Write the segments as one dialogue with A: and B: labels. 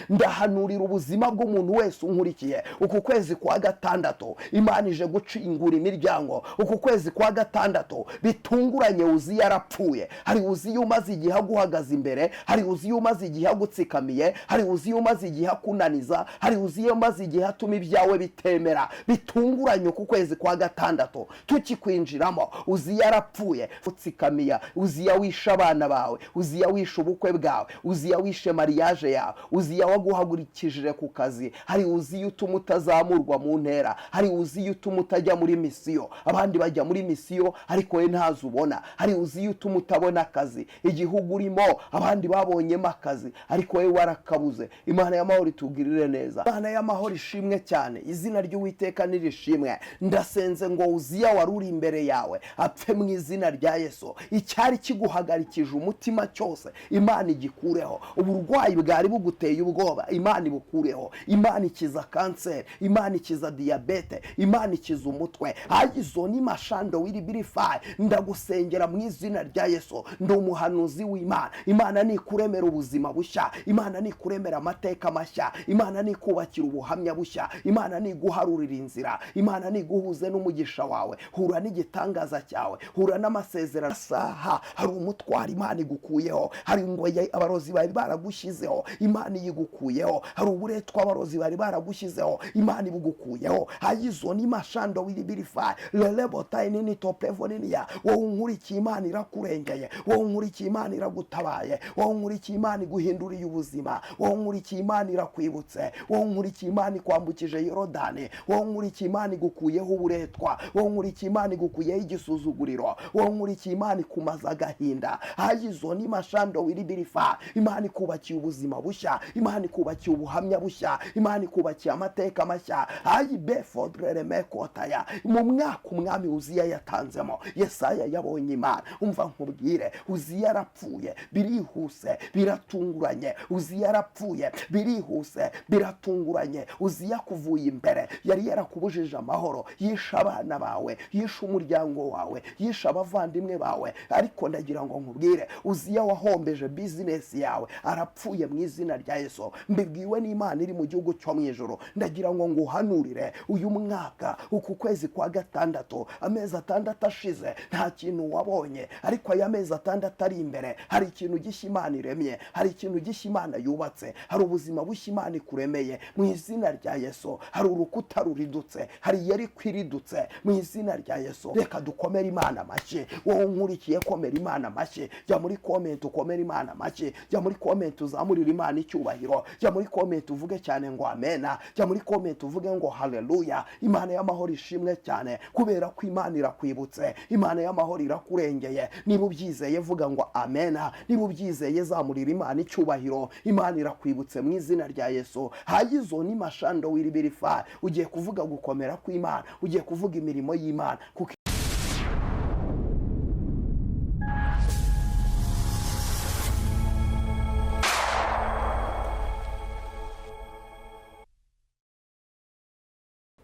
A: Ndahanurira ubuzima bw'umuntu wese unkurikiye. Uku kwezi kwa gatandatu Imana ije gucingura imiryango. Uku kwezi kwa gatandatu bitunguranye Uziya yarapfuye. Hari Uziya umaze igihe aguhagaze imbere, hari Uziya umaze igihe agutsikamiye, hari Uziya umaze igihe akunaniza, hari Uziya umaze igihe atuma ibyawe bitemera. Bitunguranye, uku kwezi kwa gatandatu tukikwinjiramo Uziya yarapfuye. Utsikamiya, Uziya wishe abana bawe, Uziya wishe ubukwe bwawe, Uziya wishe mariage yawe, Uziya waguhagurikije ku kazi, hari Uziya utuma utazamurwa mu ntera, hari Uziya utuma utajya muri mission, abandi bajya muri mission ariko we ntazo ubona, hari Uziya utuma utabona akazi, igihugu urimo abandi babonyemo akazi ariko we warakabuze. Imana y'amahoro itugirire neza. Imana y'amahoro ishimwe cyane, izina ry'Uwiteka nirishimwe. Ndasenze ngo Uziya wari uri imbere yawe apfe mu izina rya Yesu. Icyari kiguhagarikije umutima cyose Imana igikureho. Uburwayi bwari buguteye ubwoba Imana ibukureho. Imana ikiza kanseri, Imana ikiza diyabete, Imana ikiza umutwe. Ayizo ni mashando wiri birifayi. Ndagusengera mu izina rya Yesu, ndi umuhanuzi w'Imana. Imana nikuremera ubuzima bushya, Imana nikuremera amateka mashya, Imana nikubakira ubuhamya bushya, Imana niguharurira inzira, Imana niguhuze n'umugisha wawe. Hura n'igitangaza cyawe, hura n'amasezerano. Saha hari umutwaro Imana igukuyeho, hari ingoyi abarozi bari baragushyizeho, Imana iyigukuyeho, hari uburetwa abarozi bari baragushyizeho, Imana ibugukuyeho. Ayizo ni mashando wiribirifayi lelebotayi nini toplevoniniya. Wowe unkurikiye, Imana irakurengeye. Wowe unkurikiye, Imana iragutabaye. Wowe unkurikiye, Imana iguhinduriye ubuzima. Wowe unkurikiye, Imana irakwibutse. Wowe unkurikiye, Imana ikwambukije Yorodani. Wowe unkurikiye, Imana igukuyeho uburetwa. Wowe unkurikiye, Imana igukuyeho igisuzuguriro. Wowe unkurikiye, Imana ikumaza agahinda. Ayizo ni mashando wiribirifa. Imana ikubakiye ubuzima bushya, Imana ikubakiye ubuhamya bushya, Imana ikubakiye amateka mashya. Ayi befodreremekotaya. Mu mwaka umwami Uziya yatanzemo, Yesaya yabonye Imana. Umva nkubwire, Uziya yarapfuye birihuse, biratunguranye. Uziya yarapfuye birihuse, biratunguranye. Uziya kuvuye imbere yari yarakubujije amahoro, yishe abana bawe, yishe umuryango wawe, yishe abavandimwe bawe. Ariko ndagira ngo nkubwire, Uziya wahombeje bizinesi yawe arapfuye mu izina rya Yesu. Mbibwiwe n'Imana iri mu gihugu cyo mu ijoro. Ndagira ngo nguhanurire uyu mwaka, uku kwezi kwa gatandatu, amezi 6 ashize nta kintu wabonye, ariko aya mezi 6 ari imbere hari ikintu gishya Imana iremye, hari ikintu gishya Imana yubatse, hari ubuzima bushya Imana ikuremeye mu izina rya Yesu. Hari urukuta ruridutse, hari Yeriko iridutse mu izina rya Yesu. Reka dukomere Imana amashyi. Wowe unkurikiye, komera Imana amashyi. Jya muri comment ukomere Imana amashyi, jya muri comment uzamurire Imana icyubahiro, jya muri comment uvuge cyane ngo amena, jya muri comment uvuge ngo haleluya. Imana y'amahoro ishimwe cyane kubera ko Imana irakwibutse, Imana y'amahoro irakurengeye. Niba ubyizeye vuga ngo amena, niba ubyizeye zamurira Imana icyubahiro. Imana irakwibutse mu izina rya Yesu. Hayizo ni mashando wiribirifa. Ugiye kuvuga gukomera kw'Imana, ugiye kuvuga imirimo y'Imana kuko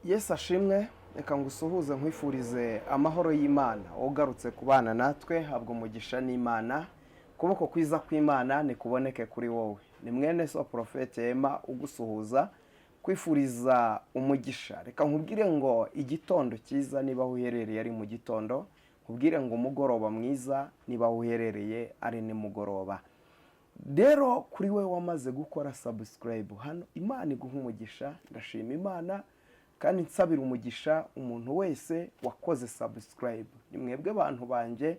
A: Yesu ashimwe. Reka ngusuhuze, nkwifurize amahoro y'Imana. Ugarutse kubana natwe, habwa umugisha n'Imana. Ukuboko kwiza kw'Imana nikuboneke kuri wowe. Ni mwene so Porofete Ema ugusuhuza, kwifuriza umugisha. Reka nkubwire ngo igitondo cyiza niba aho uherereye ari mu gitondo, nkubwire ngo umugoroba mwiza niba aho uherereye ari nimugoroba. Rero kuri we wamaze gukora subscribe hano, Imana iguha umugisha. Ndashima Imana kandi nsabira umugisha umuntu wese wakoze subscribe. Ni mwebwe bantu banjye,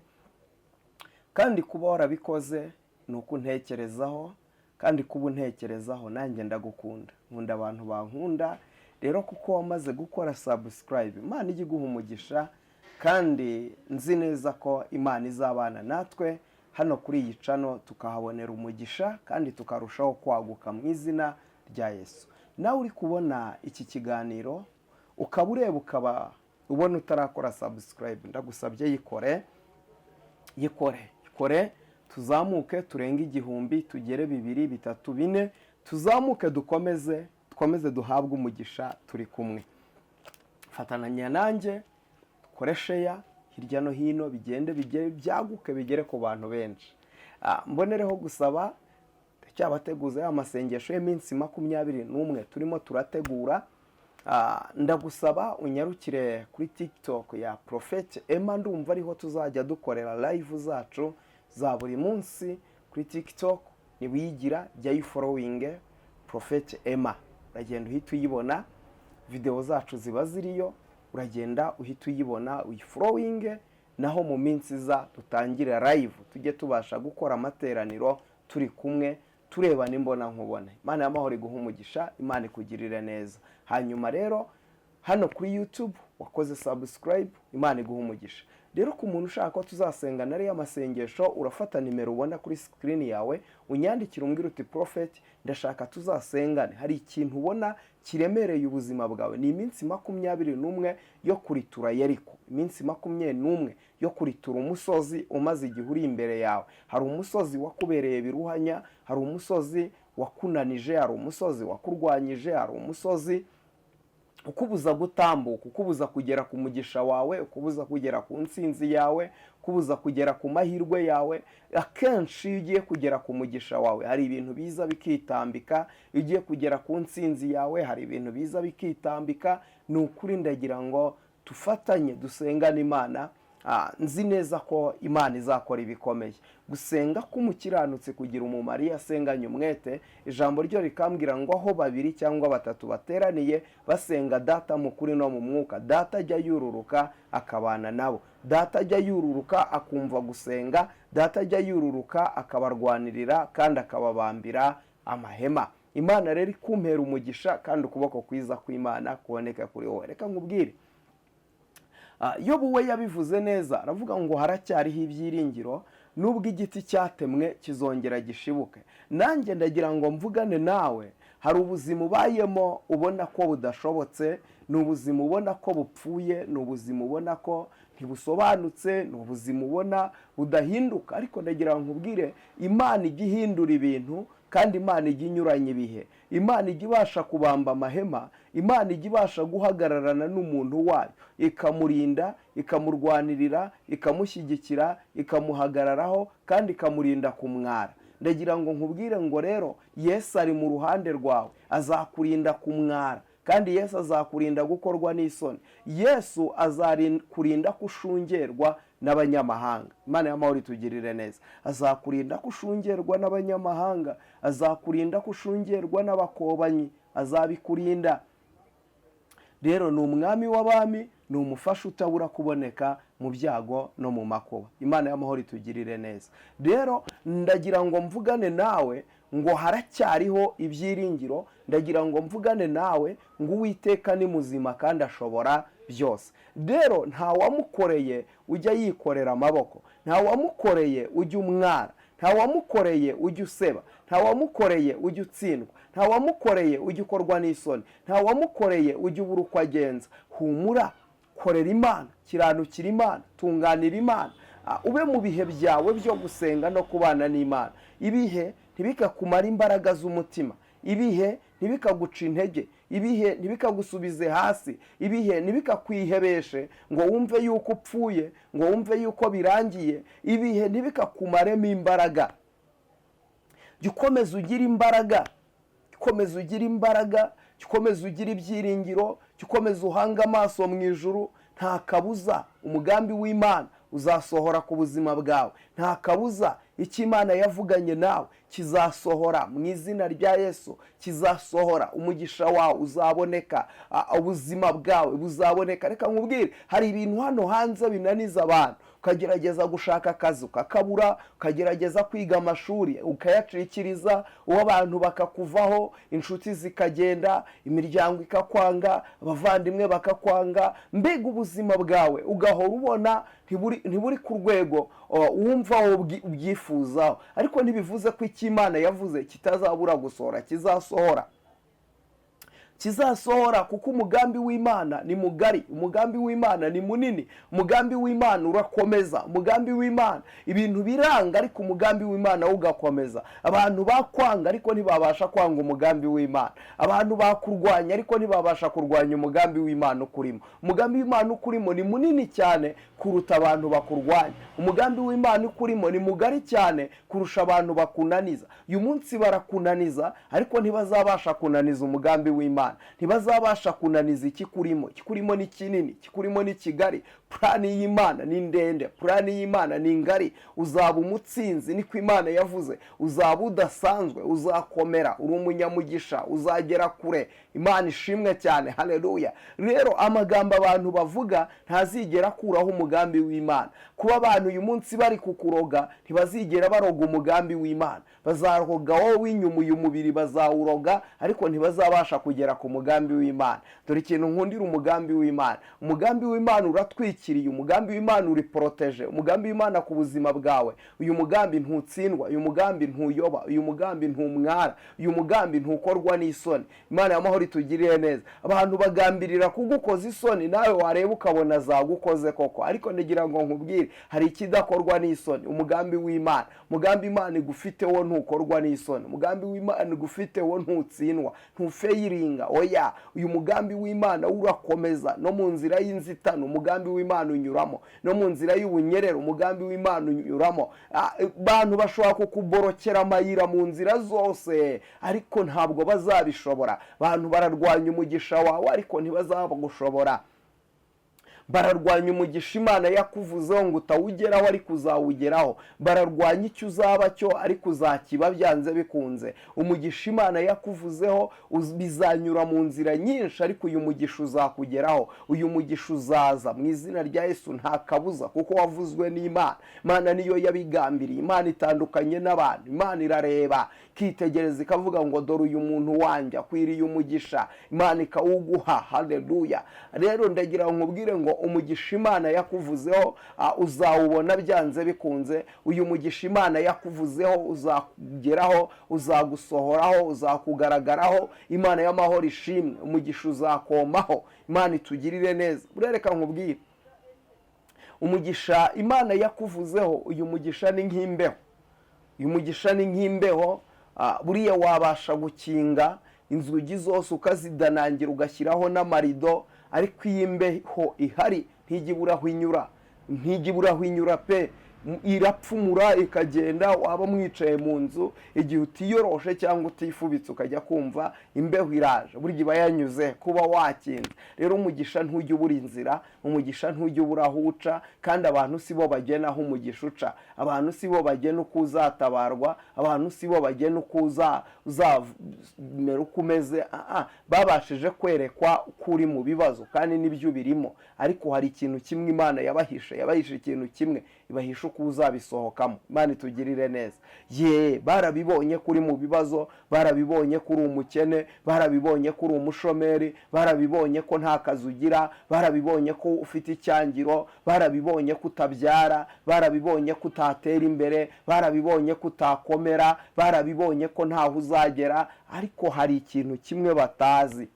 A: kandi kuba warabikoze ni uko untekerezaho, kandi kuba untekerezaho nanjye ndagukunda, nkunda abantu bankunda. Rero kuko wamaze gukora subscribe, Imana ijya iguha umugisha, kandi nzi neza ko Imana izabana natwe hano kuri iyi channel, tukahabonera umugisha kandi tukarushaho kwaguka mu izina rya Yesu. Nawe uri kubona iki kiganiro ukaba ureba ukaba ubona utarakora subscribe, ndagusabye yikore, yikore, yikore, tuzamuke turenge 1000, tugere 2, 3, 4, tuzamuke dukomeze, dukomeze duhabwe umugisha turi kumwe. Fatananya nanjye dukore share hirya no hino, bigende bigere byaguke bigere ku bantu benshi. Mbonereho gusaba Turacyabateguza ya masengesho y'iminsi 21 turimo turategura. Ndagusaba unyarukire kuri TikTok ya Prophet Emma. Ndumva ariho tuzajya dukorera live zacu za buri munsi kuri TikTok. Niwiyigira, jya uyifollowinge, Prophet Emma, uragenda uhita uyibona. Videwo zacu ziba ziriyo, uragenda uhita uyibona, uyifollowinge. Naho mu minsi iza dutangire live, tujye tubasha gukora amateraniro turi kumwe, turebana imbona nkubone. Imana y'amahoro iguha umugisha, Imana ikugirire neza. Hanyuma rero hano kuri YouTube wakoze subscribe, Imana iguha umugisha. Rero ku muntu ushaka ko tuzasengana ariyo amasengesho, urafata nimero ubona kuri screen yawe, unyandikira, umbwira uti: "Prophet, ndashaka tuzasengane." Hari ikintu ubona kiremereye ubuzima bwawe. Ni iminsi 21 yo kuritura Yeriko, iminsi 21 yo kuritura umusozi umaze igihe uri imbere yawe. Hari umusozi wakubereye biruhanya, hari umusozi wakunanije, hari umusozi wakurwanyije, hari umusozi ukubuza gutambuka, ukubuza kugera ku mugisha wawe, ukubuza kugera ku ntsinzi yawe, ukubuza kugera ku mahirwe yawe. Akenshi iyo ugiye kugera ku mugisha wawe, hari ibintu biza bikitambika. Iyo ugiye kugera ku ntsinzi yawe, hari ibintu biza bikitambika. Ni ukuri, ndagira ngo dufatanye dusengane Imana. Nzi neza ko Imana izakora ibikomeye. Gusenga k'umukiranutsi kugira umumaro iyo asenganye umwete. Ijambo ryo rikambwira ngo aho babiri cyangwa batatu bateraniye basenga Data mu kuri no mu mwuka, Data ajya yururuka akabana nabo. Data ajya yururuka akumva gusenga. Data ajya yururuka akabarwanirira kandi akababambira amahema. Imana rero ikumpera umugisha, kandi ukuboko kwiza kw'Imana kuboneka kuri wowe. Reka nkubwire, Yobu we yabivuze neza, aravuga ngo haracyariho ibyiringiro, nubwo igiti cyatemwe kizongera gishibuke. Nanjye ndagira ngo mvugane nawe. Hari ubuzima ubayemo ubona ko budashobotse, ni ubuzima ubona ko bupfuye, ni ubuzima ubona ko ntibusobanutse, ni ubuzima ubona budahinduka. Ariko ndagira ngo nkubwire, Imana ijya ihindura ibintu, kandi Imana ijya inyuranya ibihe. Imana ijya ibasha kubamba amahema. Imana ijya ibasha guhagararana n'umuntu wayo, ikamurinda, ikamurwanirira, ikamushyigikira, ikamuhagararaho, kandi ikamurinda kumwara. Ndagira ngo nkubwire ngo rero Yesu ari mu ruhande rwawe, azakurinda kumwara, kandi Yesu azakurinda gukorwa n'isoni. Yesu azakurinda ko ushungerwa n'abanyamahanga. Imana y'amahoro itugirire neza. Azakurinda ko ushungerwa n'abanyamahanga, azakurinda ko ushungerwa n'abakobanyi, azabikurinda. Rero ni Umwami w'abami, ni umufasha utabura kuboneka mu byago no mu makuba. Imana y'amahoro itugirire neza. Rero ndagira ngo mvugane nawe ngo haracyariho ibyiringiro. Ndagira ngo mvugane nawe ngo Uwiteka ni muzima kandi ashobora byose. Rero nta wamukoreye ujya yikorera amaboko, nta wamukoreye ujya umwara, nta wamukoreye ujya useba, nta wamukoreye ujya utsindwa, nta wamukoreye ujya ukorwa n'isoni, nta wamukoreye ujya ubura uko agenza. Humura, korera Imana, kiranukira Imana, tunganira Imana, ube mu bihe byawe byo gusenga no kubana n'Imana. Ibihe ntibikakumara imbaraga z'umutima, ibihe ntibikaguca intege, ibihe ntibikagusubize hasi, ibihe ntibikakwihebeshe ngo wumve yuko upfuye, ngo wumve yuko birangiye. Ibihe ntibikakumaremo imbaraga. Jya ukomeza ugira imbaraga, jya ukomeza ugira imbaraga, jya ukomeza ugira ibyiringiro, jya ukomeza uhanga amaso mu ijuru. Nta kabuza umugambi w'Imana uzasohora ku buzima bwawe. Nta kabuza icyo Imana yavuganye nawe kizasohora mu izina rya Yesu, kizasohora. Umugisha wawe uzaboneka, ubuzima bwawe buzaboneka. Reka nkubwire, hari ibintu hano hanze binaniza abantu. Ukagerageza gushaka akazi ukakabura, ukagerageza kwiga amashuri ukayacikiriza, uwo abantu bakakuvaho, inshuti zikagenda, imiryango ikakwanga, abavandimwe bakakwanga. Mbega ubuzima bwawe ugahora ubona ntiburi ku rwego wumva wowe ubyifuzaho. Ariko ntibivuze ko icyo Imana yavuze kitazabura gusohora. Kizasohora, Kizasohora kuko umugambi w'Imana ni mugari, umugambi w'Imana ni munini, umugambi w'Imana urakomeza, umugambi w'Imana ibintu biranga ariko umugambi w'Imana wo ugakomeza. Abantu bakwanga ariko ntibabasha kwanga umugambi w'Imana, abantu bakurwanya ariko ntibabasha kurwanya umugambi w'Imana ukurimo. Umugambi w'Imana ukurimo ni munini cyane kuruta abantu bakurwanya. Umugambi w'Imana ukurimo ni mugari cyane kurusha abantu bakunaniza. Uyu munsi barakunaniza ariko ntibazabasha kunaniza umugambi w'Imana, ntibazabasha kunaniza ikikurimo. Ikikurimo ni kinini, ikikurimo ni kigari. Plan y'Imana ni ndende, plan y'Imana ni ngari. Uzaba umutsinzi, niko Imana yavuze. Uzaba udasanzwe, uzakomera, uri umunyamugisha, uzagera kure. Imana ishimwe cyane, haleluya. Rero amagambo abantu bavuga ntazigera akuraho umugambi w'Imana. Kuba abantu uyu munsi bari kukuroga, ntibazigera baroga umugambi w'Imana. Bazaroga wowe w'inyuma, uyu mubiri bazawuroga, ariko ntibazabasha kugera ku mugambi w'Imana. Dore ikintu nkundira umugambi w'Imana: umugambi w'Imana uratwikiriye, umugambi w'Imana uri protégé, umugambi w'Imana ku buzima bwawe. Uyu mugambi ntutsindwa, uyu mugambi ntuyoba, uyu mugambi ntumwara, uyu mugambi ntukorwa n'isoni. Imana y'amahoro itugirire neza. Abantu bagambirira kugukoza isoni, nawe wareba ukabona zagukoze koko, ariko ndagira ngo nkubwire, hari ikidakorwa n'isoni: umugambi w'Imana. Umugambi Imana igufiteho ntukorwa n'isoni, umugambi w'Imana igufiteho ntutsindwa, ntufailinga, oya. Uyu mugambi w'Imana urakomeza no mu nzira y'inzitane, umugambi w'Imana unyuramo, no mu nzira y'ubunyerere, umugambi w'Imana unyuramo. Abantu bashobora kukuborokera amayira mu nzira zose, ariko ntabwo bazabishobora. Abantu bararwanya umugisha wawe, ariko ntibazagushobora. Bararwanya umugisha Imana yakuvuzeho ngo utawugeraho, ariko uzawugeraho. Bararwanya icyo uzaba cyo, ariko uzakiba byanze bikunze. Umugisha Imana yakuvuzeho bizanyura mu nzira nyinshi, ariko uyu mugisha uzakugeraho, uyu mugisha uzaza mu izina rya Yesu, nta kabuza, kuko wavuzwe n'Imana. Imana niyo yabigambiriye. Imana itandukanye n'abantu. Imana irareba, ikitegereza, ikavuga ngo dore uyu muntu wanjye akwiriye umugisha, Imana ikawuguha. Haleluya. Rero ndagira ngo nkubwire ngo umugisha Imana yakuvuzeho uzawubona byanze bikunze. Uyu mugisha Imana yakuvuzeho uzakugeraho, uzagusohoraho, uzakugaragaraho. Imana y'amahoro ishimwe. Umugisha uzakomaho. Imana itugirire neza. Burereka nkubwire, umugisha Imana yakuvuzeho, uyu mugisha ni nk'imbeho. Uyu mugisha ni nk'imbeho. Buriya wabasha gukinga inzugi zose, ukazidanangira, ugashyiraho n'amarido, ariko iyo imbeho ihari ntijya ibura aho inyura, ntijya ibura aho inyura pe. Irapfumura ikagenda. Waba mwicaye mu nzu, igihe utiyoroshe cyangwa utifubitse, ukajya kumva imbeho iraje, burya iba yanyuze kuba wakinze. Rero umugisha ntujya ubura inzira, umugisha ntujya ubura aho uca, kandi abantu si bo bagena aho umugisha uca, abantu si bo bagena uko uzatabarwa, abantu si bo bagena uko uzamera, uko umeze. Babashije kwerekwa ko uri mu bibazo, kandi n'ibyo ubirimo, ariko hari ikintu kimwe Imana yabahishe. Yabahishe ikintu kimwe, ibahisha uko uzabisohokamo. Imana itugirire neza. Ye, barabibonye ko uri mu bibazo, barabibonye ko uri umukene, barabibonye ko uri umushomeri, barabibonye ko nta kazi ugira, barabibonye ko ufite icyangiro, barabibonye ko utabyara, barabibonye ko utatera imbere, barabibonye ko utakomera, barabibonye ko ntaho uzagera. Ariko hari ikintu kimwe batazi: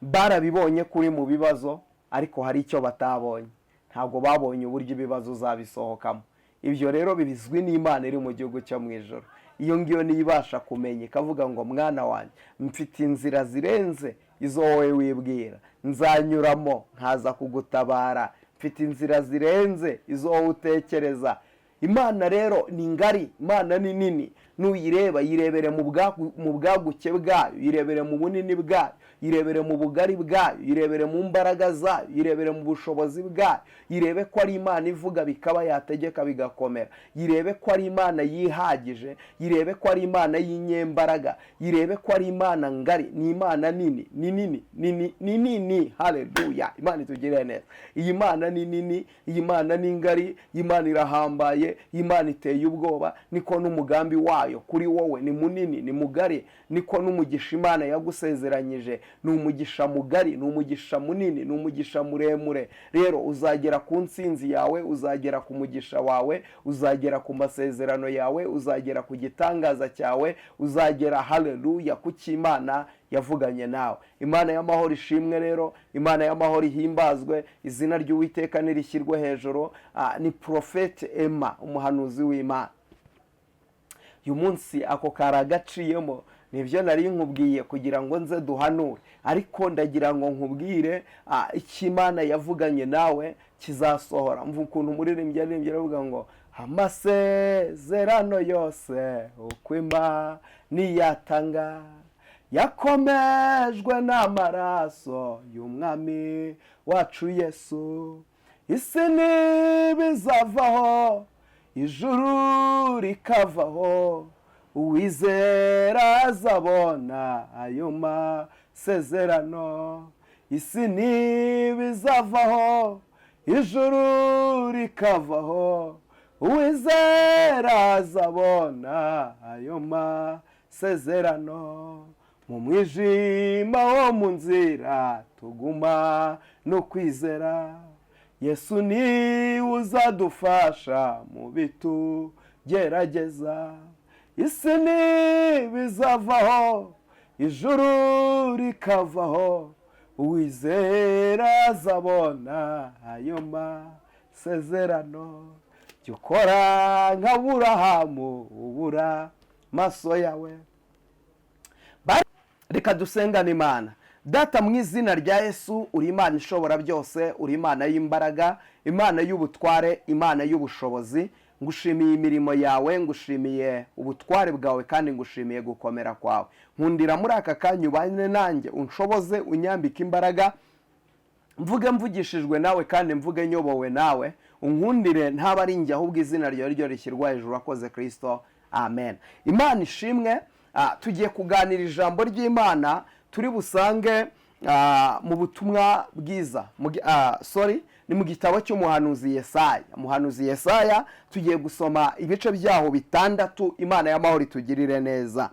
A: barabibonye ko uri mu bibazo, ariko hari icyo batabonye. Ntabwo babonye uburyo ibibazo uzabisohokamo. Ibyo rero bizwi n'Imana iri mu gihugu cyo mu ijoro. Iyo ngiyo niyo ibasha kumenya, ikavuga ngo mwana wanjye, mfite inzira zirenze izo wowe wibwira, nzanyuramo nkaza kugutabara. Mfite inzira zirenze izo wowe utekereza. Imana rero ni ngari, Imana ni nini. Nuyireba, yirebere mu bwaguke bwayo, yirebere mu bunini bwayo, yirebere mu bugari bwayo, yirebere mu mbaraga zayo, yirebere mu bushobozi bwayo, yirebe ko ari Imana ivuga bikaba, yategeka bigakomera, yirebe ko ari Imana yihagije, yirebe ko ari Imana y'inyembaraga, yirebe ko ari Imana ngari. Ni Imana nini, ni nini, ni nini. Haleluya. Imana itugirire neza. Iyi Mana ni nini, iyi Mana ni ngari, iyi Mana irahambaye, iyi Mana iteye ubwoba. Niko n'umugambi wayo wayo kuri wowe ni munini, ni mugari. Niko n'umugisha Imana yagusezeranyije ni umugisha mugari, ni umugisha munini, ni umugisha muremure. Rero uzagera ku nsinzi yawe, uzagera ku mugisha wawe, uzagera ku masezerano yawe, uzagera ku gitangaza cyawe, uzagera, haleluya, ku cy'Imana yavuganye nawe. Imana y'amahoro ishimwe rero, Imana y'amahoro ihimbazwe, izina ry'Uwiteka nirishyirwe hejuru. Ni Prophet Emma, umuhanuzi w'Imana. Uyu munsi ako kari agaciyemo, nibyo nari nkubwiye kugira ngo nze duhanure, ariko ndagira ngo nkubwire icyo Imana yavuganye nawe kizasohora. Mva ukuntu umuririmbyi yaririmbye, aravuga ngo amasezerano yose uko Imana niyatanga yakomejwe n'amaraso y'Umwami wacu Yesu. Isi ntibizavaho, ijuru rikavaho, uwizera azabona ayo masezerano. Isi ntibizavaho, ijuru rikavaho, uwizera azabona ayo masezerano. Mu mwijima wo mu nzira tuguma no kwizera, Yesu niwe uzadufasha mu bitugerageza. Isi ntibizavaho, ijuru rikavaho, uwizera azabona ayo masezerano. Jya ukora nka Burahamu, ubura maso yawe. Reka dusengane Imana. Data, mu izina rya Yesu, uri Imana ishobora byose, uri Imana y'imbaraga, Imana y'ubutware, Imana y'ubushobozi. Ngushimiye imirimo yawe, ngushimiye ubutware bwawe, kandi ngushimiye gukomera kwawe. Nkundira muri aka kanya ubane nanjye, unshoboze, unyambike imbaraga, mvuge mvugishijwe nawe kandi mvuge nyobowe nawe. Unkundire ntaba ari njye, ahubwo izina ryawe ryo rishyirwa hejuru. Wakoze Kirisito, amen. Imana ishimwe. Tugiye kuganira ijambo ry'Imana turi busange mu butumwa bwiza, sorry, ni mu gitabo cy'umuhanuzi Yesaya. Umuhanuzi Yesaya, tugiye gusoma ibice byaho 6. Imana y'amahoro itugirire neza.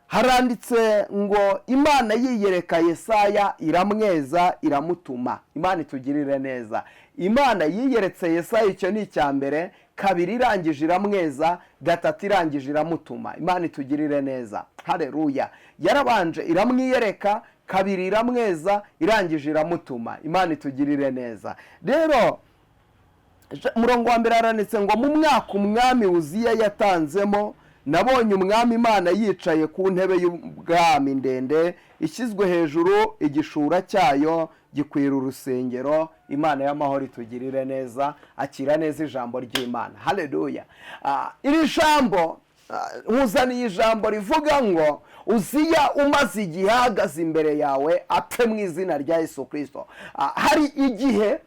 A: Haranditse ngo Imana yiyereka Yesaya, iramweza, iramutuma. Imana itugirire neza. Imana yiyeretse Yesaya, icyo ni icya mbere. Kabiri, irangije iramweza. Gatatu, irangije iramutuma. Imana itugirire neza, haleluya. Yarabanje iramwiyereka, kabiri iramweza, irangije iramutuma. Imana itugirire neza. Rero umurongo wa mbere haranditse ngo: mu mwaka umwami Uziya yatanzemo, nabonye Umwami Imana yicaye ku ntebe y'ubwami ndende ishyizwe hejuru, igishura cyayo gikwira urusengero. Imana y'amahoro itugirire neza. Akira neza ijambo ry'Imana, haleluya. Iri jambo, nkuzaniye ijambo rivuga ngo Uziya umaze igihe ahagaze imbere yawe apfe mu izina rya Yesu Kirisito. Hari igihe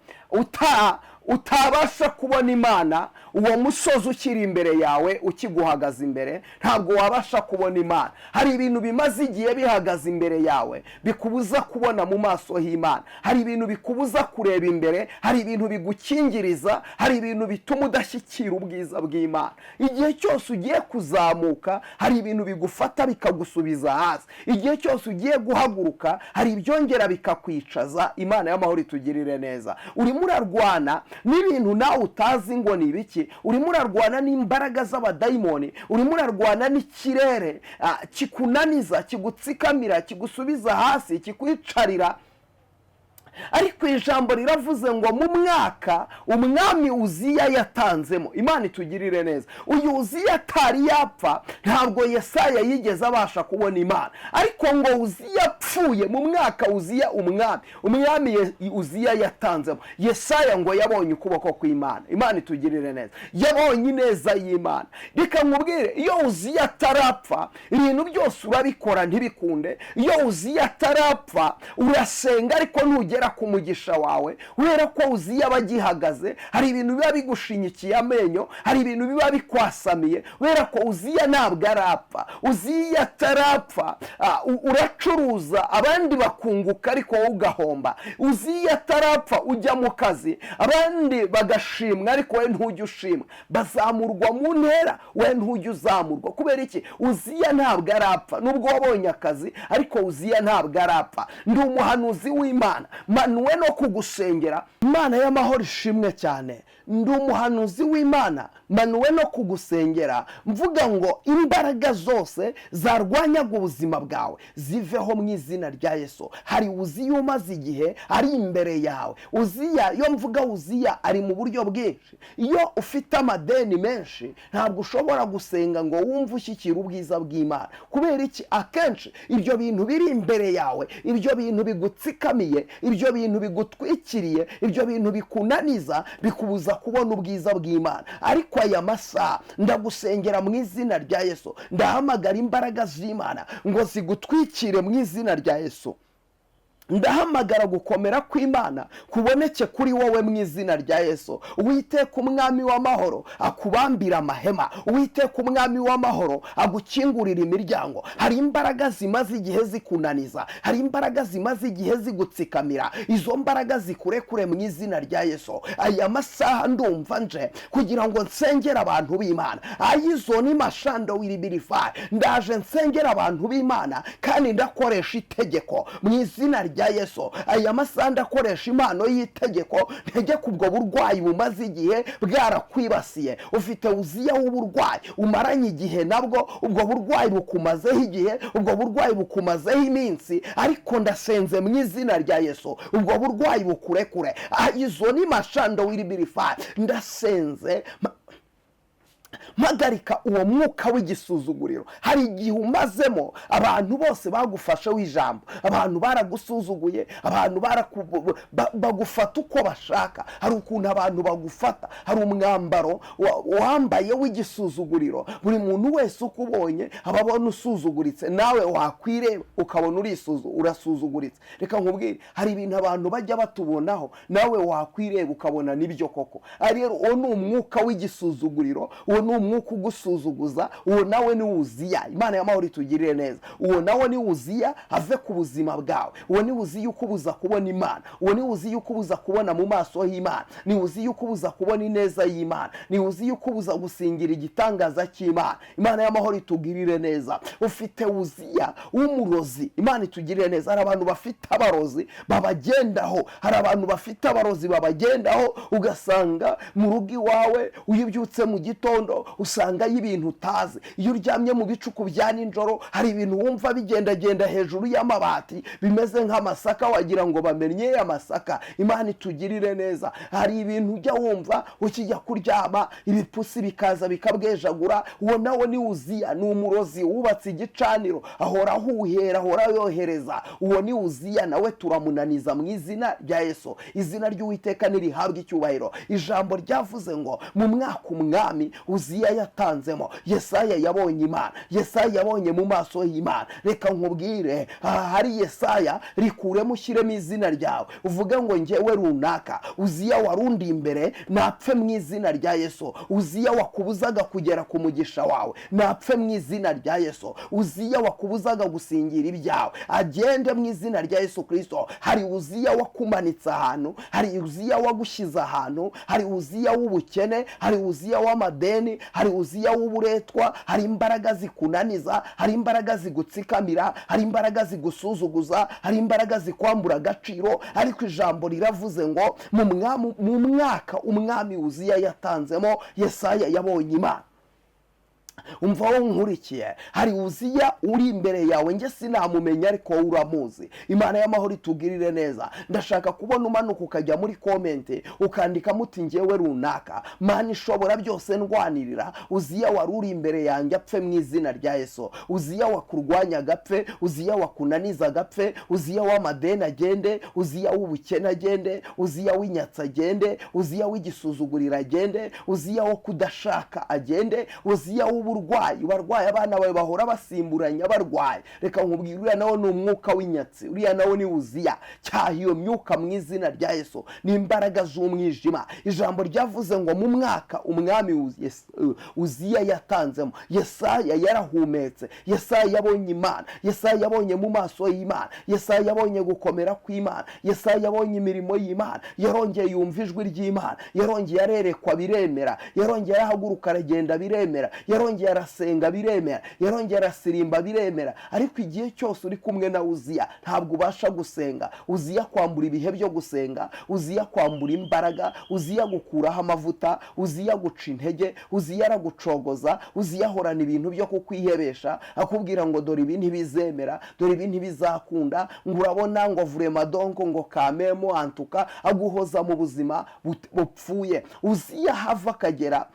A: utabasha kubona Imana, uwo musozi ukiri imbere yawe, ukiguhagaze imbere, ntabwo wabasha kubona Imana. Hari ibintu bimaze igihe bihagaze imbere yawe bikubuza kubona mu maso h'Imana. Hari ibintu bikubuza kureba imbere, hari ibintu bigukingiriza, hari ibintu bituma udashyikira ubwiza bw'Imana. Igihe cyose ugiye kuzamuka, hari ibintu bigufata bikagusubiza hasi. Igihe cyose ugiye guhaguruka, hari ibyongera bikakwicaza. Imana y'amahoro itugirire neza. Urimo urarwana n'ibintu nawe utazi ngo ni ibiki, urimo urarwana n'imbaraga z'abadayimoni, urimo urarwana n'ikirere kikunaniza, kigutsikamira, kigusubiza hasi, kikwicarira. Ariko ijambo riravuze ngo mu mwaka umwami Uziya yatanzemo. Imana itugirire neza. Uyu Uziya atari yapfa, ntabwo Yesaya yigeze abasha kubona Imana. Ariko ngo Uziya apfuye, mu mwaka Uziya umwami Uziya yatanzemo, Yesaya ngo yabonye ukuboko kw'Imana. Imana itugirire neza. Yabonye ineza y'Imana. Reka nkubwire, iyo Uziya atarapfa, ibintu byose urabikora ntibikunde. Iyo Uziya atarapfa, urasenga ariko ntugera ku mugisha wawe, kubera ko Uziya aba agihagaze. Hari ibintu biba bigushinyikiye amenyo, hari ibintu biba bikwasamiye, kubera ko Uziya ntabwo arapfa. Uziya atarapfa, uracuruza. atarapfa abandi bakunguka ariko wowe ugahomba. Uziya atarapfa ujya mu kazi abandi bagashimwa ariko wowe ntujya ushimwa. Bazamurwa mu ntera, wowe ntujya uzamurwa. Kubera iki? Uziya ntabwo arapfa. Nubwo wabonye akazi ariko Uziya ntabwo arapfa. Ndi umuhanuzi w'Imana, manuwe no kugusengera. Imana y'amahoro ishimwe cyane. Ndi umuhanuzi w'Imana, manuwe no kugusengera, mvuga ngo imbaraga zose zarwanyaga ubuzima bwawe ziveho mu izina rya Yesu. Hari Uziya umaze igihe ari imbere yawe. Uziya, iyo mvuga Uziya ari mu buryo bwinshi. Iyo ufite amadeni menshi ntabwo ushobora gusenga ngo wumve ushyikira ubwiza bw'Imana. Kubera iki? Akenshi ibyo bintu biri imbere yawe, ibyo bintu bigutsikamiye, ibyo bintu bigutwikiriye, ibyo bintu bikunaniza, bikubuza kubona ubwiza bw'Imana. Ariko aya masaha ndagusengera mu izina rya Yesu, ndahamagara imbaraga z'Imana ngo zigutwikire mu izina rya Yesu. Ndahamagara gukomera kw'Imana kuboneke kuri wowe mu izina rya Yesu. Uwiteka umwami w'amahoro akubambira amahema, Uwiteka umwami w'amahoro agukingurira imiryango. Hari imbaraga zimaze igihe zikunaniza, hari imbaraga zimaze igihe zigutsikamira, izo mbaraga zikurekure mu izina rya Yesu. Aya masaha ndumva nje kugira ngo nsengere abantu b'Imana. Ayizo ni mashando wiribirifayi. Ndaje nsengera abantu b'Imana kandi ndakoresha itegeko mu izina rya Yesu. Aya masaha ndakoresha impano y'itegeko, ntegeka ubwo burwayi bumaze igihe bwarakwibasiye. Ufite Uziya w'uburwayi umaranye igihe nabwo, ubwo burwayi bukumazeho igihe, ubwo burwayi bukumazeho iminsi, ariko ndasenze mu izina rya Yesu ubwo burwayi bukurekure. Izo ni mashando wiribirifayi. Ndasenze mpagarika uwo mwuka w'igisuzuguriro. Hari igihe umazemo abantu bose bagufashe w'ijambo, abantu baragusuzuguye, abantu bagufata uko bashaka. Hari ukuntu abantu bagufata, hari umwambaro wambaye w'igisuzuguriro, buri muntu wese ukubonye aba abona usuzuguritse, nawe wakwireba ukabona urasuzuguritse. Reka nkubwire, hari ibintu abantu bajya batubonaho nawe wakwireba ukabona nibyo koko. Rero uwo ni umwuka w'igisuzuguriro, uwo ni umwuka ugusuzuguza, uwo nawe ni Uziya. Imana y'amahoro itugirire neza. Uwo nawe ni Uziya ave ku buzima bwawe. Uwo ni Uziya ukubuza kubona Imana, uwo ni Uziya ukubuza kubona mu maso y'Imana, ni Uziya ukubuza kubona ineza y'Imana, ni Uziya ukubuza gusingira igitangaza cy'Imana. Imana y'amahoro itugirire neza. Ufite Uziya w'umurozi, Imana itugirire neza. Hari abantu bafite abarozi babagendaho, hari abantu bafite abarozi babagendaho, ugasanga mu rugo iwawe uyibyutse mu gitondo usanga y'ibintu utazi. Iyo uryamye mu bicuku bya nijoro hari ibintu wumva bigendagenda hejuru y'amabati bimeze nk'amasaka, wagira ngo bamennye amasaka. Imana itugirire neza. Hari ibintu ujya wumva ukijya kuryama ibipusi bikaza bikabwejagura. Uwo nawe ni Uziya, ni umurozi wubatse igicaniro, ahora ahuhera, ahora yohereza. Uwo ni Uziya, nawe turamunaniza mu izina rya Yesu. Izina ry'Uwiteka nirihabwe icyubahiro. Ijambo ryavuze ngo mu mwaka umwami Uziya yatanzemo, Yesaya yabonye Imana, Yesaya yabonye mu maso y'Imana. Reka nkubwire, hari Yesaya, rikuremo ushyiremo izina ryawe, uvuge ngo njyewe runaka, Uziya warundi imbere napfe mu izina rya Yesu. Uziya wakubuzaga kugera ku mugisha wawe napfe mu izina rya Yesu. Uziya wakubuzaga gusingira ibyawe agende mu izina rya Yesu Kristo. Hari Uziya wakumanitse ahantu, hari Uziya wagushyize ahantu, hari Uziya w'ubukene, hari Uziya w'amadeni, hari Uziya w'uburetwa, hari imbaraga zikunaniza, hari imbaraga zigutsikamira, hari imbaraga zigusuzuguza, hari imbaraga zikwambura agaciro. Ariko ijambo riravuze ngo mu mwaka umwami Uziya yatanzemo, Yesaya yabonye Imana. Umva wowe nkurikiye, hari Uziya uri imbere yawe, njye sinamumenya ariko wowe uramuzi. Imana y'amahoro itugirire neza. Ndashaka kubona umanuka ukajya muri komente ukandikamo uti njyewe runaka, Mana ishobora byose ndwanirira Uziya wari uri imbere yanjye apfe mu izina rya Yesu. Uziya wakurwanya agapfe, Uziya wakunaniza agapfe, Uziya w'amadeni agende, Uziya w'ubukene agende, Uziya w'inyatsi agende, Uziya w'igisuzuguriro agende, Uziya wo kudashaka agende, Uziya w'uburwayi w'uburwayi, barwaye abana bawe bahora basimburanya barwaye, reka nkubwire, uriya nawe ni umwuka w'inyatsi, uriya nawe ni Uziya. Cyaha iyo myuka mu izina rya Yesu, ni imbaraga z'umwijima. Ijambo ryavuze ngo mu mwaka umwami Uziya yatanzemo, Yesaya yarahumetse, Yesaya yabonye Imana, Yesaya yabonye mu maso y'Imana, Yesaya yabonye gukomera kw'Imana, Yesaya yabonye imirimo y'Imana, yarongeye yumva ijwi ry'Imana, yarongeye arerekwa biremera, yarongeye arahaguruka aragenda biremera, yarongeye arasenga biremera, yarongeye arasirimba biremera. Ariko igihe cyose uri kumwe na Uziya ntabwo ubasha gusenga. Uziya kwambura ibihe byo gusenga, Uziya kwambura imbaraga, Uziya gukuraho amavuta, Uziya guca intege, Uziya aragucogoza, Uziya ahorana ibintu byo kukwihebesha, akubwira ngo dore ibi ntibizemera, dore ibi ntibizakunda, ngo urabona ngo vurema donko ngo kamemo antuka, aguhoza mu buzima bupfuye. Uziya hava akagera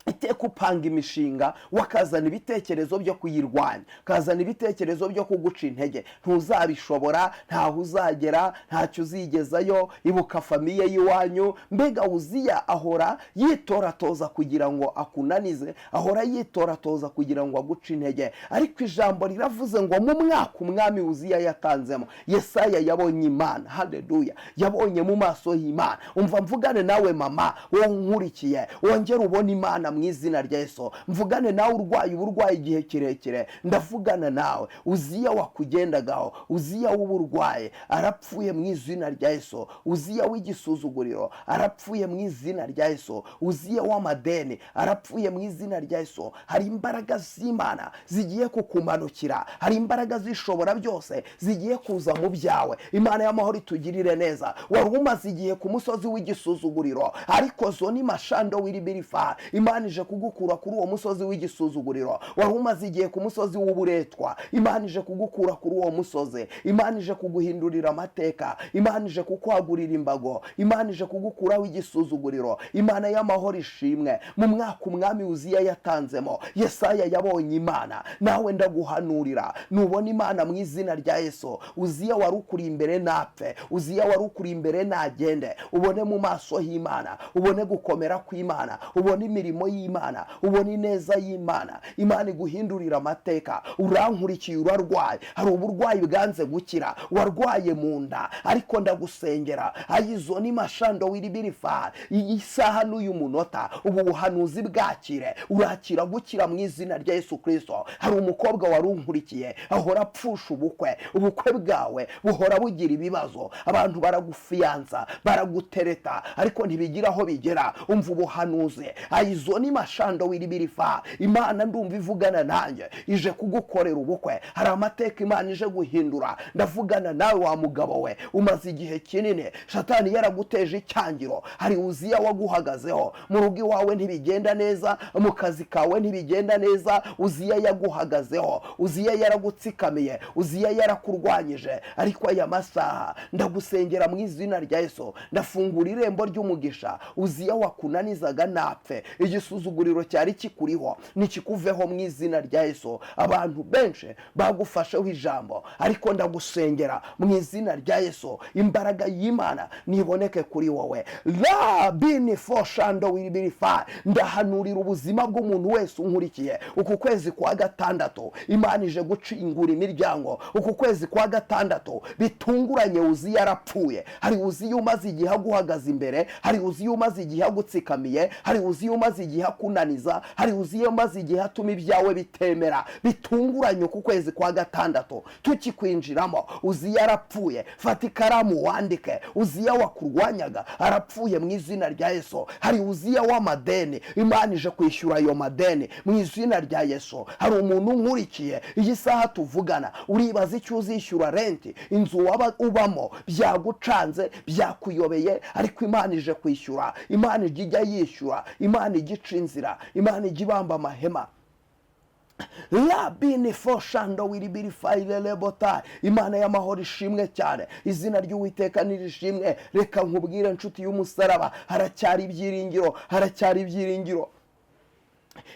A: iteka upanga imishinga, wakazana ibitekerezo byo kuyirwanya, ukazana ibitekerezo byo kuguca intege, ntuzabishobora, ntaho uzagera, ntacyo uzigezayo, ibuka famiye y'iwanyu. Mbega Uziya ahora yitoratoza kugira ngo akunanize, ahora yitoratoza kugira ngo aguce intege. Ariko ijambo riravuze ngo mu mwaka umwami Uziya yatanzemo, Yesaya yabonye Imana. Haleluya, yabonye mu maso y'Imana. Umva mvugane nawe mama wowe unkurikiye, wongere ubone Imana mu izina rya Yesu. Mvugane nawe urwaye uburwayi igihe kirekire, ndavugana nawe. Uziya wakugendagaho, Uziya w'uburwayi arapfuye mu izina rya Yesu. Uziya w'igisuzuguriro arapfuye mu izina rya Yesu. Uziya w'amadeni arapfuye mu izina rya Yesu. Hari imbaraga z'Imana zigiye kukumanukira, hari imbaraga zishobora byose zigiye kuza mu byawe. Imana y'amahoro itugirire neza. Wari umaze igihe ku musozi w'igisuzuguriro, ariko zo ni mashando w'iribirifa, Imana ije kugukura kuri uwo musozi w'igisuzuguriro. Wari umaze igihe ku musozi w'uburetwa, Imana ije kugukura kuri uwo musozi. Imana ije kuguhindurira amateka, Imana ije kukwagurira imbago, Imana ije kugukuraho igisuzuguriro. Imana y'amahoro ishimwe. Mu mwaka umwami Uziya yatanzemo, Yesaya yabonye Imana. Nawe ndaguhanurira, nubona Imana mu izina rya Yesu, Uziya wari ukuri imbere napfe, Uziya wari ukuri imbere nagende, ubone mu maso h'Imana, ubone gukomera kw'Imana, ubone imirimo y'Imana, ubone ineza y'Imana. Imana iguhindurira amateka. Urankurikiye, urarwaye, hari uburwayi bwanze gukira, warwaye mu nda, ariko ndagusengera ayizo ni mashando wiribirifa, iyi saha n'uyu munota ubu buhanuzi bwakire, urakira gukira mu izina rya Yesu Kristo. Hari umukobwa wari unkurikiye ahora apfusha ubukwe, ubukwe bwawe buhora bugira ibibazo, abantu baragufiyanza, baragutereta, ariko ntibigira aho bigera. Umva ubuhanuzi ayizo ni mashando wiribirifa, Imana ndumva ivugana nanjye, ije kugukorera ubukwe. Hari amateka Imana ije guhindura. Ndavugana nawe wa mugabo we, umaze igihe kinini Satani yaraguteje icyangiro, hari Uziya waguhagazeho, mu rugo iwawe ntibigenda neza, mu kazi kawe ntibigenda neza, Uziya yaguhagazeho, Uziya yaragutsikamiye, Uziya yarakurwanyije. Ariko aya masaha ndagusengera mu izina rya Yesu, ndafungura irembo ry'umugisha. Uziya wakunanizaga napfe, igisuzuguriro cyari kikuriho nikikuveho mu izina rya Yesu. Abantu benshi bagufasheho ijambo, ariko ndagusengera mu izina rya Yesu, imbaraga y'Imana niboneke kuri wowe. La bini foshando wiribirifa, ndahanurira ubuzima bw'umuntu wese unkurikiye. Uku kwezi kwa gatandatu Imana ije gucingura imiryango. Uku kwezi kwa gatandatu bitunguranye Uziya arapfuye. Hari Uziya umaze igihe aguhagaze imbere, hari Uziya umaze igihe agutsikamiye, hari Uziya umaze igihe akunaniza, hari Uziya umaze igihe atuma ibyawe bitemera. Bitunguranye uku kwezi kwa gatandatu tukikwinjiramo, Uziya arapfuye. Fata ikaramu wandike, Uziya wakurwanyaga arapfuye mu izina rya Yesu. Hari Uziya w'amadeni, Imana ije kwishyura ayo madeni mu izina rya Yesu. Hari umuntu unkurikiye iyi saha tuvugana, uribaza icyo uzishyura renti, inzu waba ubamo byagucanze, byakuyobeye, ariko Imana ije kwishyura. Imana ijya yishyura, Imana igica inzira, Imana ijya ibamba amahema. Labini foshando wiribirifayirebota. Imana y'amahoro ishimwe cyane, izina ry'Uwiteka nirishimwe. Reka nkubwire nshuti y'umusaraba, haracyari ibyiringiro, haracyari ibyiringiro.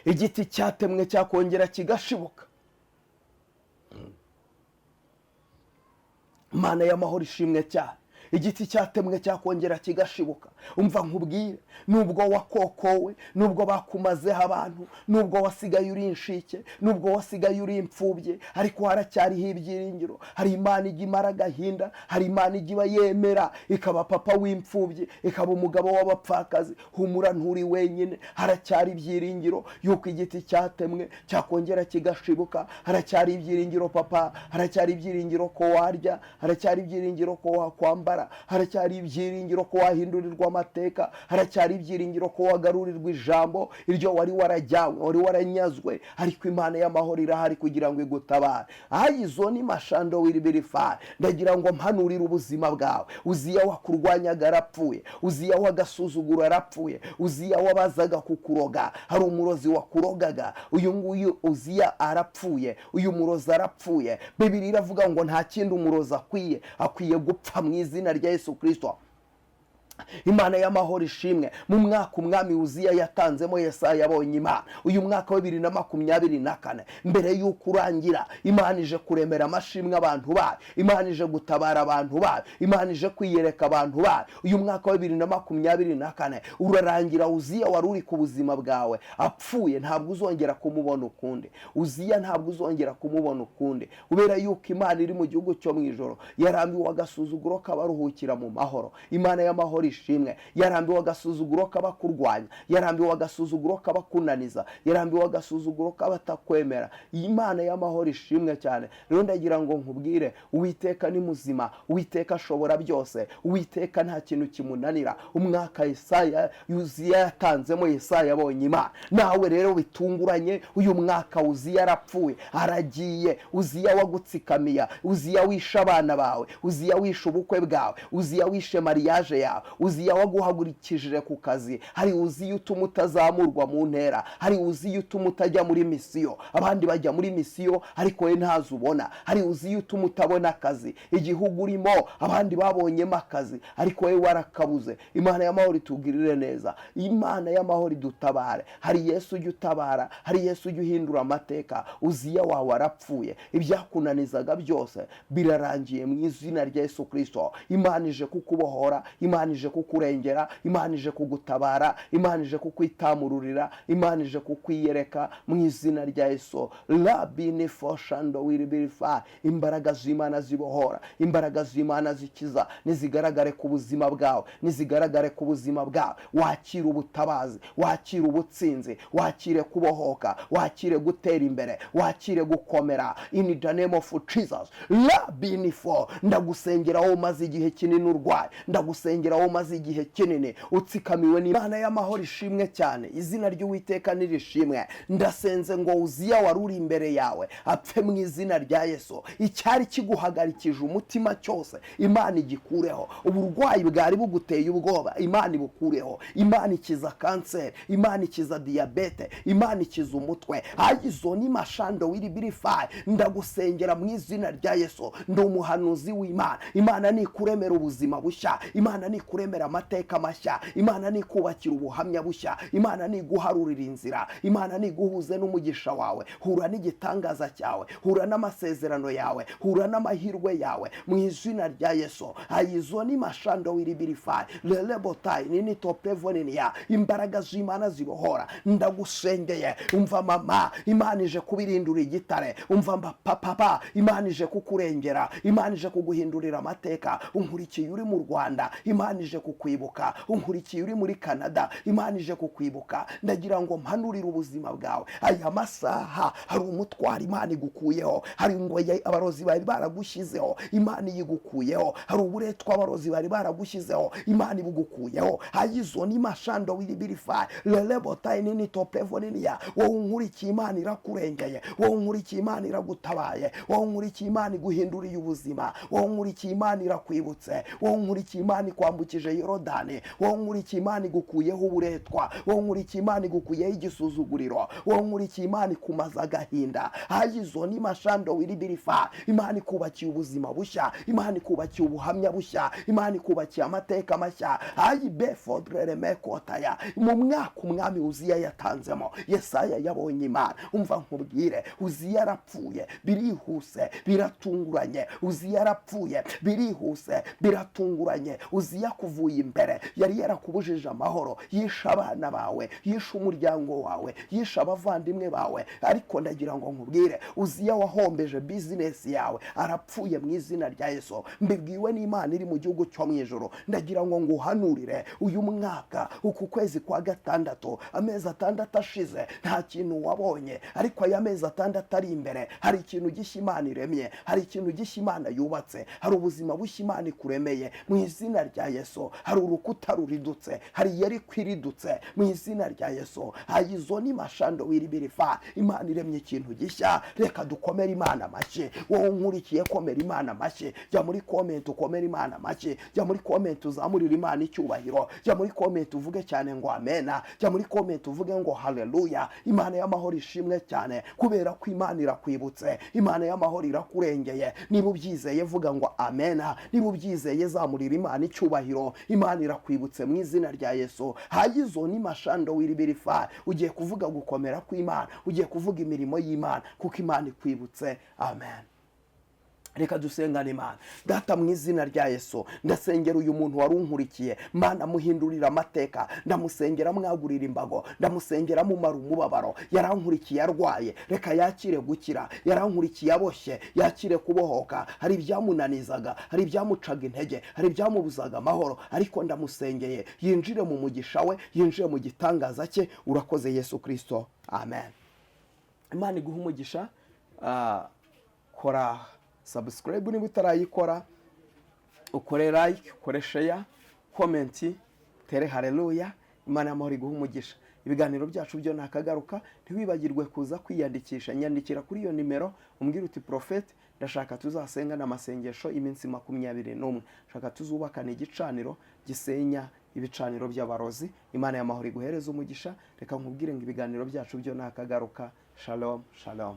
A: Igiti cyatemwe cyakongera kigashibuka. Imana y'amahoro ishimwe cyane, Igiti cyatemwe cyakongera kigashibuka. Umva nkubwire, nubwo wakokowe, nubwo bakumazeho abantu, nubwo wasigaye uri inshike, nubwo wasigaye uri imfubye, ariko haracyariho ibyiringiro. Hari Imana ijya imara agahinda, hari Imana ijya iba yemera ikaba papa w'imfubyi, ikaba umugabo w'abapfakazi. Humura, nturi wenyine. Haracyari ibyiringiro yuko igiti cyatemwe cyakongera kigashibuka. Haracyari ibyiringiro, papa. Haracyari ibyiringiro ko warya, haracyari ibyiringiro ko wakwambara, haracyari ibyiringiro ko wahindurirwa amateka, haracyari ibyiringiro ko wagarurirwa ijambo iryo wari warajyanywe, wari waranyazwe. Ariko Imana y'amahoro irahari kugira ngo igutabare. Ayizo ni mashando wiribirifayi. Ndagira ngo mpanurire ubuzima bwawe. Uziya wakurwanyaga arapfuye, Uziya wagasuzuguro arapfuye, Uziya wabazaga kukuroga, hari umurozi wakurogaga, uyu nguyu Uziya arapfuye, uyu murozi arapfuye. Bibiri iravuga ngo nta kindi umurozi akwiye, akwiye gupfa mu izina rya Yesu Kirisito. Imana y'amahoro ishimwe. Mu mwaka umwami Uziya yatanzemo, Yesaya yabonye Imana. Uyu mwaka wa 2024, mbere y'uko urangira, Imana ije kuremera amashimwe abantu bayo, Imana ije gutabara abantu bayo, Imana ije kwiyereka abantu bayo. Uyu mwaka wa 2024 urarangira Uziya wari uri ku buzima bwawe apfuye. Ntabwo uzongera kumubona ukundi. Uziya ntabwo uzongera kumubona ukundi, kubera yuko Imana iri mu gihugu cyo mu ijoro yarambiwe agasuzuguro k'abaruhukira mu mahoro. Imana y'amahoro ishimwe. Yarambiwe agasuzuguro k'abakurwanya, yarambiwe agasuzuguro k'abakunaniza, yarambiwe agasuzuguro k'abatakwemera. Imana y'amahoro ishimwe cyane. Rero ndagira ngo nkubwire, Uwiteka ni muzima, Uwiteka ashobora byose, Uwiteka nta kintu kimunanira. Umwaka Yesaya Uziya yatanzemo, Yesaya yabonye Imana. Nawe rero bitunguranye, uyu mwaka Uziya arapfuye, aragiye. Uziya wagutsikamiya, Uziya wishe abana bawe, Uziya wishe ubukwe bwawe, Uziya wishe mariage yawe, Uziya waguhagurikije ku kazi. Hari Uziya utuma utazamurwa mu ntera, hari Uziya utuma utajya muri misiyo, abandi bajya muri misiyo ariko we ntazo ubona. Hari Uziya utuma utabona akazi, igihugu urimo abandi babonyemo akazi ariko we warakabuze. Imana y'amahoro itugirire neza, Imana y'amahoro idutabare. Hari Yesu ujya utabara, hari Yesu ujya uhindura amateka. Uziya wawe arapfuye, ibyakunanizaga byose birarangiye mu izina rya Yesu Kirisito. Imana ije kukubohora, Imana ije kukurengera, Imana ije kugutabara, Imana ije kukwitamururira, Imana ije kukwiyereka mu izina rya Yesu. Rabini foshando wiribirifa. Imbaraga z'Imana zibohora, imbaraga z'Imana zikiza nizigaragare ku buzima bwawe, nizigaragare ku buzima bwawe. Wakire ubutabazi, wakire ubutsinzi, wakire kubohoka, wakire gutera imbere, wakire gukomera, in the name of Jesus. Rabini fo. Ndagusengera wowe umaze igihe kinini urwaye, ndagusengera wowe umaze igihe kinini utsikamiwe n'Imana y'amahoro ishimwe cyane. Izina ry'Uwiteka nirishimwe. Ndasenze ngo Uziya wari uri imbere yawe apfe mu izina rya Yesu. Icyari kiguhagarikije umutima cyose, Imana igikureho. Uburwayi bwari buguteye ubwoba, Imana ibukureho. Imana ikiza kanseri, Imana ikiza diyabete, Imana ikiza umutwe. Ayizo ni mashando wiribirifayi. Ndagusengera mu izina rya Yesu. Ndi umuhanuzi w'Imana. Imana nikuremera ubuzima bushya, Imana nikuremera amateka mashya, Imana nikubakira ubuhamya bushya, Imana niguharurira inzira, Imana niguhuze n'umugisha wawe. Hura n'igitangaza cyawe, hura n'amasezerano yawe, hura n'amahirwe yawe mu izina rya Yesu. Ayizo ni mashando wiribirifayi lelebotayi nini topevoniniya. Imbaraga z'Imana zibohora, ndagusengeye. Umva mama, Imana ije kubirindura igitare. Umva papa, Imana ije kukurengera, Imana ije kuguhindurira amateka. Unkurikiye uri mu Rwanda, Imana ije kukwibuka. Unkurikiye uri muri Canada, Imana ije kukwibuka. Ndagira ngo mpanurire ubuzima bwawe. Aya masaha hari umutwaro Imana igukuyeho, hari ingoyi abarozi bari baragushyizeho, Imana iyigukuyeho. Hari uburetwa abarozi bari baragushyizeho, Imana ibugukuyeho. Ayizo ni mashando wiribirifayi lelebotayi nini topevoniniya. Wowe unkurikiye, Imana irakurengeye. Wowe unkurikiye, Imana iragutabaye. Wowe unkurikiye, Imana iguhinduriye ubuzima. Wowe unkurikiye, Imana irakwibutse. Wowe unkurikiye, Imana ikwambukije. ikwambukije Yorodani. Wowe nkurikiye, Imana igukuyeho uburetwa. Wowe nkurikiye, Imana igukuyeho igisuzuguriro. Wowe nkurikiye, Imana ikumaza agahinda. Hayizo ni mashando wiribirifa. Imana ikubakiye ubuzima bushya, Imana ikubakiye ubuhamya bushya, Imana ikubakiye amateka mashya. Ayi befodreremekotaya. Mu mwaka umwami Uziya yatanzemo, Yesaya yabonye Imana. Umva nkubwire, Uziya yarapfuye birihuse, biratunguranye. Uziya yarapfuye birihuse, biratunguranye. Uziya kuvuye imbere yari yarakubujije amahoro, yishe abana bawe, yishe umuryango wawe, yishe abavandimwe bawe. Ariko ndagira ngo nkubwire, Uziya wahombeje bizinesi yawe arapfuye mu izina rya Yesu. Mbibwiwe n'Imana iri mu gihugu cyo mu ijuru. Ndagira ngo nguhanurire uyu mwaka, uku kwezi kwa gatandatu, amezi 6 ashize nta kintu wabonye, ariko aya mezi 6 ari imbere hari ikintu gishya Imana iremye, hari ikintu gishya Imana yubatse, hari ubuzima bushya Imana ikuremeye mu izina rya Yesu. Hari urukuta ruridutse, hari Yeriko iridutse mu izina rya Yesu. Hayizo ni mashando wiribirifa. Imana iremye ikintu gishya. Reka dukomere Imana amashyi. Wowe nkurikiye, komera Imana amashyi. Jya muri comment ukomere Imana amashyi. Jya muri comment uzamurire Imana icyubahiro. Jya muri comment uvuge cyane ngo amena. Jya muri comment uvuge ngo haleluya. Imana y'amahoro ishimwe cyane, kubera ko Imana irakwibutse, Imana y'amahoro irakurengeye. Niba ubyizeye vuga ngo amena. Niba ubyizeye zamurira Imana icyubahiro. Imana irakwibutse mu izina rya Yesu. Hayizo ni mashando wiribirifa. Ugiye kuvuga gukomera kw'Imana, ugiye kuvuga imirimo y'Imana, kuko Imana ikwibutse. Amen. Reka dusengane Imana. Data, mu izina rya Yesu, ndasengera uyu muntu wari unkurikiye. Mana, muhindurira amateka. Ndamusengera mwagurira imbago, ndamusengera mumara umubabaro. Yarankurikiye arwaye, reka yakire gukira. Yarankurikiye aboshye, yakire kubohoka. Hari ibyamunanizaga, hari ibyamucaga intege, hari ibyamubuzaga amahoro, ariko ndamusengeye yinjire mu mugisha we, yinjire mu gitangaza cye. Urakoze Yesu Kristo, amen. Imana iguha umugisha. Kora subscribe niba utarayikora, ukore like, ukore share, comment, tere haleluya. Imana y'amahoro iguha umugisha. Ibiganiro byacu byo nakagaruka. Ntiwibagirwe kuza kwiyandikisha. Nyandikira kuri iyo nimero umbwire uti prophet, ndashaka tuzasengana amasengesho iminsi 21, shaka tuzubakana igicaniro gisenya ibicaniro by'abarozi. Imana y'amahoro iguhereze umugisha. Reka nkubwire ngo ibiganiro byacu byo nakagaruka. Shalom, shalom.